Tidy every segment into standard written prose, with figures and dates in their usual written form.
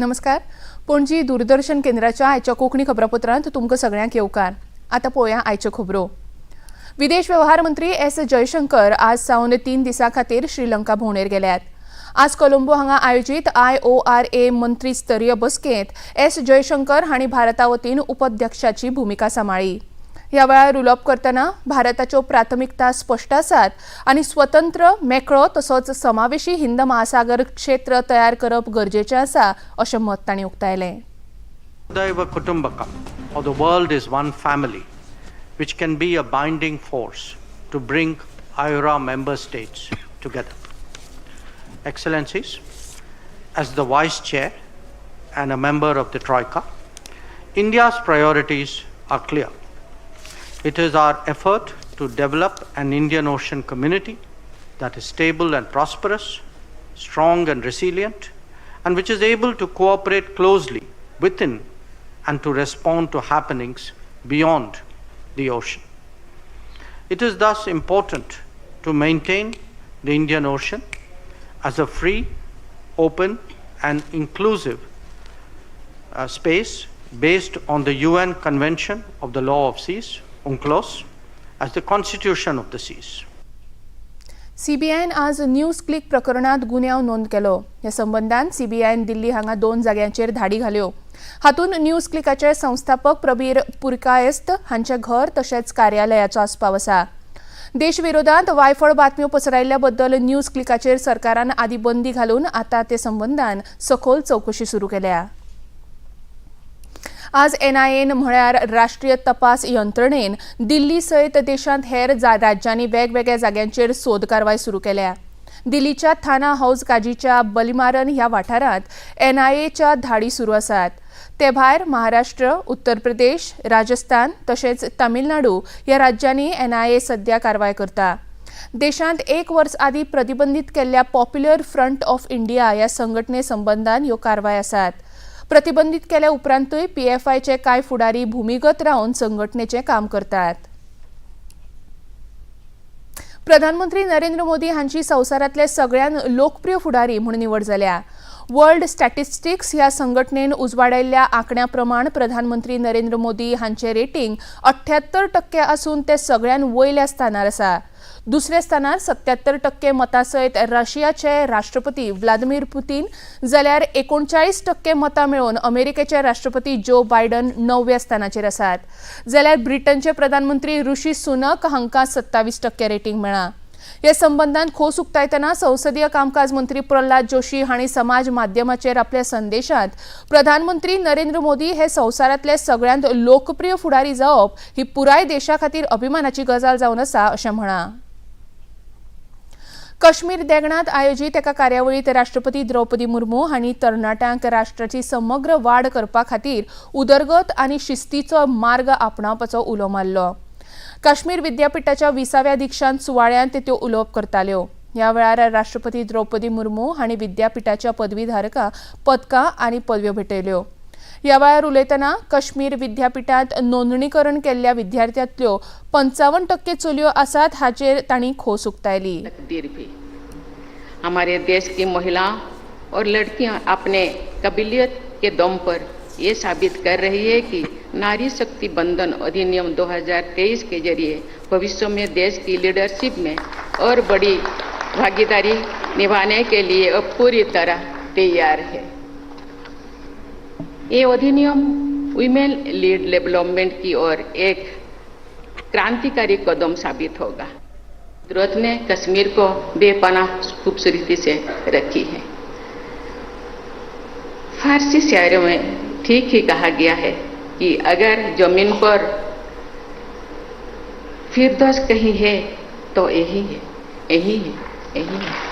नमस्कार, पणजी दूरदर्शन केंद्राच्या आयच्या कोंकणी खबरापत्रांत तुमकां सगळ्यांक येवकार. आतां पळोवया आयच्यो खबरो. विदेश व्यवहार मंत्री एस जयशंकर आज सावन 3 दिसां खातीर श्रीलंका भोंवडेर गेल्यात. आज कोलंबो हांगा आयोजीत आयओआरए मंत्री स्तरीय बसकेंत एस जयशंकर हांणी भारता वतीन उपाध्यक्षाची भुमिका सांबाळ्ळी. ह्या वेळार उलोवप करतना भारताच्यो प्राथमिकता स्पश्ट आसात आनी स्वतंत्र, मेकळो तसोच समावेशी हिंद महासागर क्षेत्र तयार करप गरजेचें आसा, अशें मत तांणी उक्तायलें. Vasudhaiva Kutumbakam, or the world is one family, which can be a binding force to bring IORA member states together. Excellencies, as the Vice Chair and a member of the Troika, India's priorities are clear. It is our effort to develop an Indian Ocean community that is stable and prosperous, strong and resilient, and which is able to cooperate closely within and to respond to happenings beyond the ocean. It is thus important to maintain the Indian Ocean as a free, open, and inclusive space based on the UN Convention of the Law of Seas, UNCLOS, as the constitution of the seas. सीबीआयन आज news click प्रकरणात गुन्यांव नोंद केलो. ह्या संबंदान सीबीआयन दिल्ली हांगा दोन जाग्यांचेर धाडी घाल्यो. हातूंत न्यूज क्लिकाचे संस्थापक प्रबीर पुरकायस्थ हांचें घर तशेंच कार्यालयाचो आस्पाव आसा. देशविरोधात वायफळ बातम्यो पसरायल्ल्या बद्दल न्यूज क्लिकाचेर सरकारान आदी बंदी घालून आतां ते संबंदान सखोल चवकशी सुरू केल्या. आज एनआयएन म्हळ्यार राष्ट्रीय तपास यंत्रणेन दिल्ली सयत देशांत हेर राज्यांनी वेगवेगळ्या जाग्यांचेर सोद कारवाय सुरू केल्या. दिल्लीच्या थाना हौज काजीच्या बलिमारन ह्या वाठारांत एनआयएच्या धाडी सुरू आसात. ते भायर महाराष्ट्र, उत्तर प्रदेश, राजस्थान तशेंच तामिळनाडू ह्या राज्यांनी एनआयए सध्या कारवाय करता. देशांत एक वर्स आदीं प्रतिबंधीत केल्ल्या पॉप्युलर फ्रंट ऑफ इंडिया ह्या संघटने संबंदान ह्यो कारवाय आसात. प्रतिबंधीत केल्या उपरांतूय पीएफआयचे कांय फुडारी भूमिगत रावन संघटनेचें काम करतात. प्रधानमंत्री नरेंद्र मोदी हांची संवसारांतले सगळ्यात लोकप्रिय फुडारी म्हूण निवड जाल्या. वर्ल्ड स्टॅटिस्टिक्स ह्या संघटनेन उजवाडायल्ल्या आंकड्या प्रमाण प्रधानमंत्री नरेंद्र मोदी हांचे रेटिंग 78% आसून ते सगळ्यात वयल्या स्थानार आसा. दुसऱ्या स्थानार 77% मतां सयत रशियाचे राष्ट्रपती व्लादिमीर पुतीन, जाल्यार 39% मतां मेळोवन अमेरिकेचे राष्ट्रपती जो बायडन णवव्या स्थानाचेर आसात. जाल्यार ब्रिटनचे प्रधानमंत्री ऋषी सुनक हांकां 27% रेटिंग मेळ्ळां. हे संबंदान खोस उक्तायतना संसदीय कामकाज मंत्री प्रल्हाद जोशी हांणी समाज माध्यमाचेर आपल्या संदेशात प्रधानमंत्री नरेंद्र मोदी हे संवसारांतले सगळ्यांत लोकप्रिय फुडारी जावप ही पुराय देशा खातीर अभिमानाची गजाल जावन आसा, अशें म्हळां. काश्मीर देगणांत आयोजीत एका कार्यावळीत राष्ट्रपती द्रौपदी मुर्मू हांणी तरणाट्यांक राष्ट्राची समग्र वाड करपा खातीर उदरगत आनी शिस्तीचो मार्ग आपणावपाचो उलो मारलो. काश्मीर विद्यापिठाच्या 20व्या दीक्षांत सुवाळ्यांत त्यो उलोवप करताल्यो. ह्या वेळार राष्ट्रपती द्रौपदी मुर्मू हांणी विद्यापिठाच्या पदवीधारकां पदकां आनी पदव्यो भेटयल्यो. ह्या वेळार उलयतना काश्मीर विद्यापिठांत नोंदणीकरण केल्ल्या विद्यार्थ्यांतल्यो 55% चलयो आसात हाचेर तांणी खोस उक्तायली. तकदीर भी हमारे देश की महिला और लड़कियां अपने काबिलियत के दम पर ये साबित कर रही है कि नारी शक्ति वंदन अधिनियम 2023 के जरिए भविष्य में देश की लीडरशिप में और बड़ी भागीदारी निभाने के लिए अब पूरी तरह तैयार है। ये अधिनियम विमेन लीड डेवलपमेंट की ओर एक क्रांतिकारी कदम साबित होगा। कुदरत ने कश्मीर को बेपनाह खूबसूरती से रखी है। फारसी शायरों में ठीक ही कहा गया है कि अगर जमीन पर फिरदौस कहीं है तो यही है, यही है, यही है।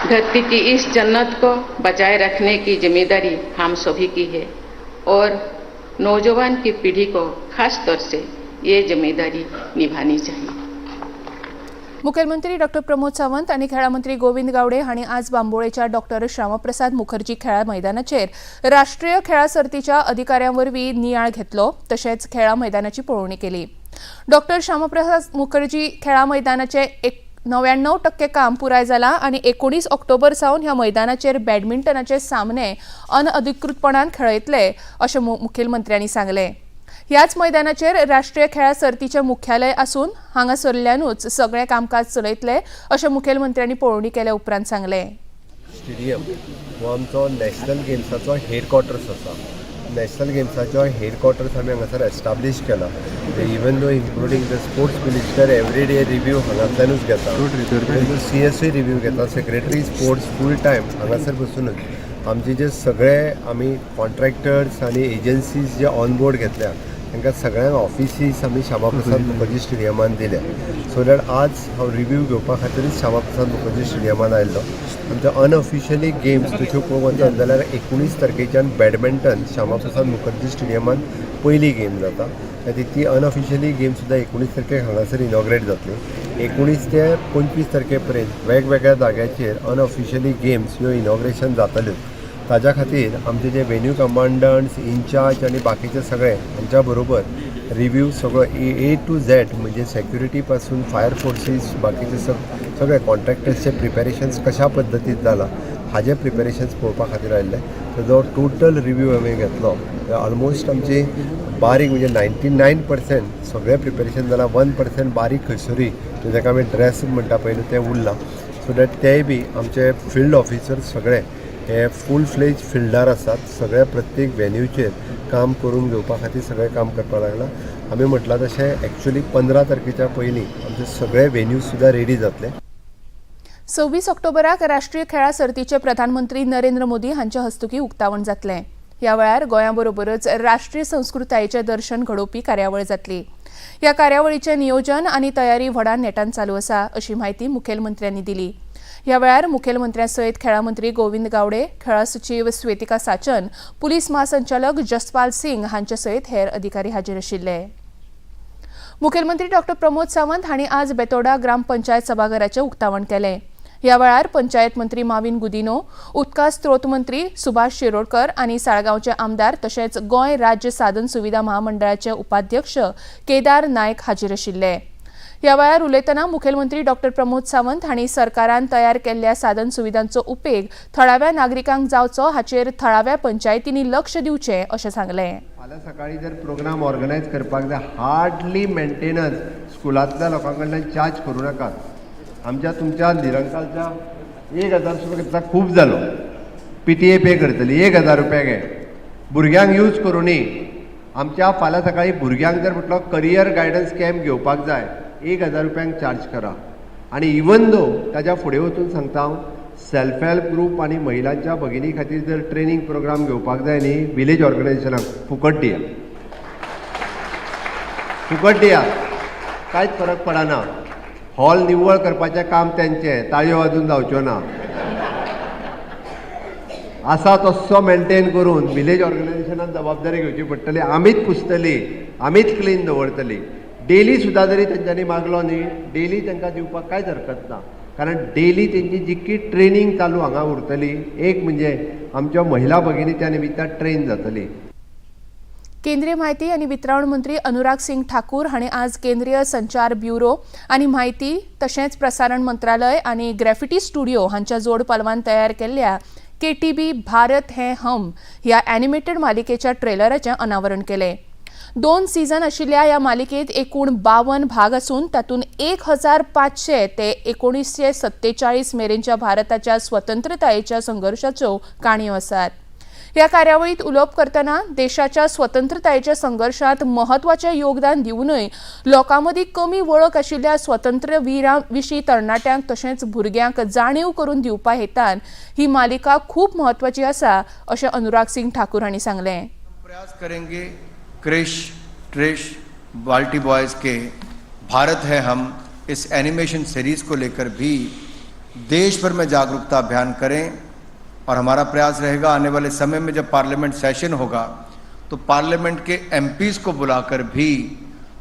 धरती की इस जन्नत को बचाए रखने की जिम्मेदारी हम सभी की है और नौजवान की पीढ़ी को खास तौर से ये जिम्मेदारी निभानी चाहिए। मुखेलमंत्री डॉक्टर प्रमोद सावंत आनी खेळां मंत्री गोविंद गावडे हांणी आज बांबोळेच्या डॉक्टर श्यामप्रसाद मुखर्जी खेळां मैदानाचेर राष्ट्रीय खेळां सर्तीच्या अधिकाऱ्यां वरवीं नियाळ घेतलो, तशेंच खेळां मैदानाची पळोवणी केली. डॉक्टर श्यामप्रसाद मुखर्जी खेळां मैदानाचे एक 99% काम पुराय जालां आनी 19 ऑक्टोबर सावन ह्या मैदानाचेर बॅडमिंटनाचे सामने अनअधिकृतपणान खेळयतले अशें मुखेलमंत्र्यांनी सांगलें. ह्याच मैदानाचेर राष्ट्रीय खेळां सर्तीचें मुख्यालय आसून हांगासरल्यानूच सगळें कामकाज चलयतले अशें मुखेलमंत्र्यांनी पळोवणी केल्या उपरांत सांगलें. स्टेडियम हो आमचो नॅशनल गेम्साचो हेडक्वॉर्टर्स आसा. नॅशनल गेम्साचो हेडक्वॉर्टर्स आमी हांगासर एस्टाब्लीश केला. Even though including the sports minister every day review हांगांतल्यानूच घेता, सी एसूय रिव्यू घेता, सेक्रेटरी स्पोर्ट्स फूल टायम हांगासर बसूनच आमचे जे सगळे आमी कॉन्ट्रॅक्टर्स आनी एजन्सीज जे ऑन बोर्ड घेतल्या, तांकां सगळ्यांक ऑफिसीस आमी श्यामा प्रसाद मुखर्जी स्टेडियमान दिल्या. सो that आज हांव रिव्यू घेवपा खातीरच श्यामा प्रसाद मुखर्जी स्टेडियमान आयिल्लो. आमचे अनऑफिशियली गेम्स तश्यो पळोवंक वचत जाल्यार 19 तारखेच्यान बॅडमिंटन श्यामा प्रसाद मुखर्जी स्टेडियमान पयली गेम जाता. खातीर ती अनऑफिशियली गेम सुद्दां 19 तारखेक हांगासर इनॉग्रेट जातली. 19 ते 25 तारखे पर्यंत वेगवेगळ्या जाग्याचेर अनऑफिशियली गेम्स ह्यो इनॉग्रेशन जातल्यो. ताज्या खातीर आमचे जे वेन्यू कमांडंट्स, इन्चार्ज आनी बाकीचे सगळे हांच्या बरोबर रिव्यू सगळो ए टू झॅड, म्हणजे सेक्युरिटी पासून फायर फोर्सीस, बाकीचे सगळे कॉन्ट्रॅक्टर्सचे प्रिपेरेशन्स कशा पद्दतीन जाला, हाजे प्रिपेरेशन्स पळोवपा खातीर आयिल्ले. ताजो टोटल रिव्यू आमी घेतलो. ऑलमोस्ट आमची बारीक म्हणजे 99% सगळें प्रिपेरेशन जालां. 1% बारीक खंयसरूय, जाका आमी ड्रेस म्हणटा पयलू, तें उरलां. सो that तेय बी आमचे फिल्ड ऑफिसर सगळे हे फूल फ्लेज फिल्डार आसात. सगळे प्रत्येक वेन्यूचेर काम करून घेवपा खातीर सगळें काम करपाक लागलां. आमी म्हटलां तशें एक्चुली 15 तारखेच्या पयलीं आमचे सगळे वेन्यू सुद्दां रेडी जातले. 26 ऑक्टोबराक राष्ट्रीय खेळां सर्तीचे प्रधानमंत्री नरेंद्र मोदी हांच्या हस्तुकीं उक्तावण जातलें. ह्या वेळार गोंया बरोबरच राष्ट्रीय संस्कृतायेचें दर्शन घडोवपी कार्यावळ जातली. ह्या कार्यावळीचें नियोजन आनी तयारी व्हडा नेटान चालू आसा अशी म्हायती मुखेलमंत्र्यांनी दिली. ह्या वेळार मुखेलमंत्र्यां सयत खेळां मंत्री गोविंद गावडे, खेळां सचीव स्वेतिका साचन, पुलीस म्हासंचालक जसपाल सिंग हांचे सयत हेर अधिकारी हाजीर आशिल्ले. मुखेलमंत्री डॉक्टर प्रमोद सावंत हांणी आज बेतोडा ग्रामपंचायत सभाघराचें उक्तावण केलें. ह्या वेळार पंचायत मंत्री माविन गुदिनो, उदका स्त्रोत मंत्री सुभाष शिरोडकर आनी साळगांवचे आमदार तशेंच गोंय राज्य साधन सुविधा महामंडळाचे उपाध्यक्ष केदार नायक हाजीर आशिल्ले. ह्या वेळार उलयतना मुखेलमंत्री डॉक्टर प्रमोद सावंत हांणी सरकारान तयार केल्ल्या साधन सुविधांचो उपेग थळाव्या नागरिकांक जावचो हाचेर थळाव्या पंचायतींनी लक्ष दिवचें अशें सांगलें. फाल्यां सकाळी जर प्रोग्राम ऑर्गनायज करपाक जाय, हार्डली मेंटेनन्स स्कुलांतल्या लोकां कडल्यान चार्ज करूं नाकात. आमच्या तुमच्या निरंकालच्या 1000 रुपया घेतला, खूब जालो. पीटीए पे करतली. 1000 रुपया घे, भुरग्यांक यूज करूं. आमच्या फाल्यां सकाळी भुरग्यांक जर म्हटलो करियर गायडन्स कॅम्प घेवपाक जाय, 1000 रुपयांक चार्ज करा. आनी इवन दो ताज्या फुडें वचून सांगता हांव, सेल्फ हेल्प ग्रूप आनी महिलांच्या भगिनी खातीर जर ट्रेनींग प्रोग्राम घेवपाक जाय न्ही, विलेज ऑर्गनायझेशनाक फुकट दिया, फुकट दिया, कांयच फरक पडना. हॉल निवळ करपाचें काम तेंचें, ताळयो वाजून जावच्यो ना. आसा तस्सो मेंटेन करून विलेज ऑर्गनायझेशनान जबाबदारी घेवची पडटली. आमीच पुसतली, आमीच क्लीन दवरतली. डेली सुद्दां जरी तेंच्यांनी मागलो न्ही, डेली तांकां दिवपाक कांयच हरकत ना, कारण डेली तेंची जितकी ट्रेनींग चालू हांगा उरतली, एक म्हणजे आमच्यो महिला भगिनी त्या निमित्तान ट्रेन जातली. केंद्रीय म्हायती आनी वितरावण मंत्री अनुराग सिंग ठाकूर हांणी आज केंद्रीय संचार ब्युरो आनी म्हायती तशेंच प्रसारण मंत्रालय आनी ग्रॅफिटी स्टुडिओ हांच्या जोड पालवान तयार केल्ल्या केटीबी भारत हे हम ह्या एनिमेटेड मालिकेच्या ट्रेलराचें अनावरण केलें. दोन सीझन आशिल्ल्या ह्या मालिकेंत एकूण 52 भाग आसून तातूंत 1500 ते 1947 मेरेनच्या भारताच्या स्वतंत्रतायेच्या संघर्शाच्यो काणयो आसात. ह्या कार्यावळीत उलोवप करतना देशाच्या स्वतंत्रतायेच्या संघर्शात महत्वाचें योगदान दिवनूय लोकां मदीं कमी वळख आशिल्ल्या स्वतंत्र विरां विशीं तरणाट्यांक तशेंच भुरग्यांक जाणीव करून दिवपा हेतान ही मालिका खूब म्हत्वाची आसा अशें अनुराग सिंग ठाकूर हांणी सांगलें. प्रयास करेंगे क्रिश, ट्रिश, बाल्टी बॉयज के भारत है हम इस एनिमेशन सीरीज को लेकर भी देश भर में जागरूकता अभियान करें और हमारा प्रयास रहेगा, आने वाले समय में जब पार्लियामेंट सेशन होगा तो पार्लियामेंट के एमपीज को बुलाकर भी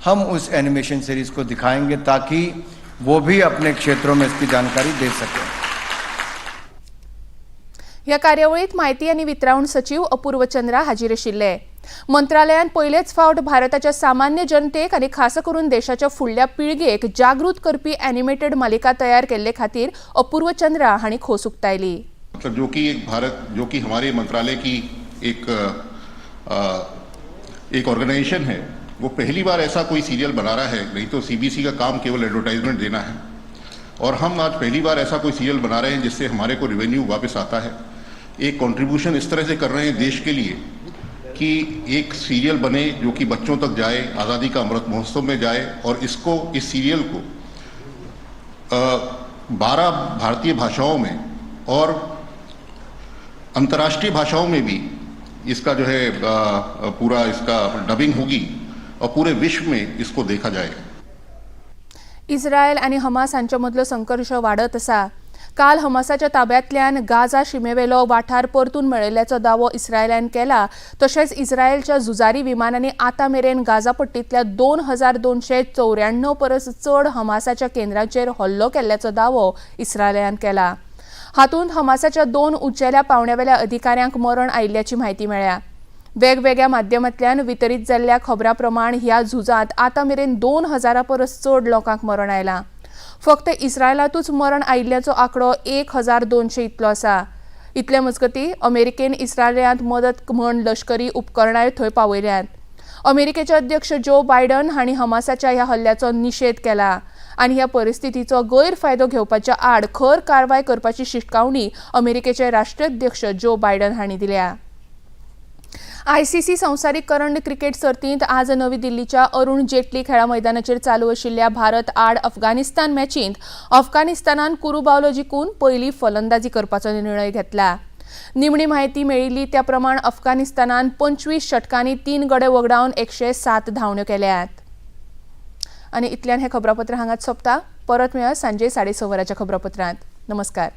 हम उस एनिमेशन सीरीज को दिखाएंगे, ताकि वो भी अपने क्षेत्रों में इसकी जानकारी दे सकें. ह्या कार्यावळीत म्हायती आनी वितरावण सचीव अपूर्व चंद्रा हाजीर आशिल्ले. मंत्रालयान पयलेच फावट भारताच्या सामान्य जनतेक आनी खासा करून देशाच्या फुडल्या पिळगेक जागृत करपी एनिमेटेड मालिका तयार केल्ले खातीर अपूर्व चंद्रा हांणी खोस उक्तायली. मतलब जो कि एक भारत, जो कि हमारे मंत्रालय की एक एक ऑर्गेनाइजेशन है, वो पहली बार ऐसा कोई सीरियल बना रहा है. नहीं तो सीबीसी का काम केवल एडवर्टाइजमेंट देना है और हम आज पहली बार ऐसा कोई सीरियल बना रहे हैं जिससे हमारे को रेवेन्यू वापस आता है. एक कंट्रीब्यूशन इस तरह से कर रहे हैं देश के लिए कि एक सीरियल बने जो कि बच्चों तक जाए, आज़ादी का अमृत महोत्सव में जाए और इसको, इस सीरियल को 12 भारतीय भाषाओं में और अंतर्राष्ट्रीय भाषाओं में भी इसका जो है पूरा इसका डबिंग होगी और पूरे विश्व में इसको देखा जाएगा. इस्रायल आनी हमास हांचे मदलो संघर्श वाडत आसा. काल हमासाच्या ताब्यांतल्यान गाझा शिमेवेलो वाठार परतून मेळयल्ल्याचो दावो इस्रायलान केला. तशेंच इस्रायलच्या झुजारी विमानांनी आतां मेरेन गाझा पट्टींतल्या 2294 परस चड हमासाच्या केंद्रांचेर हल्लो केल्ल्याचो दावो इस्रायलान केला. हातूंत हमासाच्या दोन उंचेल्या पावंड्यावेल्या अधिकाऱ्यांक मरण आयिल्ल्याची म्हायती मेळ्ळ्या. वेगवेगळ्या माध्यमांतल्यान वितरीत जाल्ल्या खबरां प्रमाण ह्या झुजांत आतां मेरेन 2000 परस चड लोकांक मरण आयलां. फक्त इस्रायलांतूच मरण आयिल्ल्याचो आंकडो 1200 इतलो आसा. इतले मजगतीं, अमेरिकेन इस्रायलांत मदत म्हण लश्करी उपकरणांय थंय पावयल्यांत. अमेरिकेचे अध्यक्ष जो बायडन हांणी हमासाच्या ह्या हल्ल्याचो निशेध केला आनी ह्या परिस्थितीचो गैरफायदो घेवपाच्या आड खर कारवाय करपाची शिटकावणी अमेरिकेचे राष्ट्राध्यक्ष जो बायडन हांणी दिल्या. आयसीसी संवसारीक करंड क्रिकेट सर्तींत आज नवी दिल्लीच्या अरुण जेटली खेळा मैदानाचेर चालू आशिल्ल्या भारत आड अफगाणिस्तान मॅचींत अफगाणिस्तानान कुरू बावलो जिखून पयली फलंदाजी करपाचो निर्णय घेतला. निमणी म्हायती मेळिल्ली त्या प्रमाण अफगाणिस्तानान 25 षटकांनी तीन गडे वगडावन 107 धांवड्यो केल्यात. आनी इतल्यान हें खबरापत्र हांगाच सोंपता. परत मेळया सांजे 6:30 वरांच्या खबरापत्रांत. नमस्कार.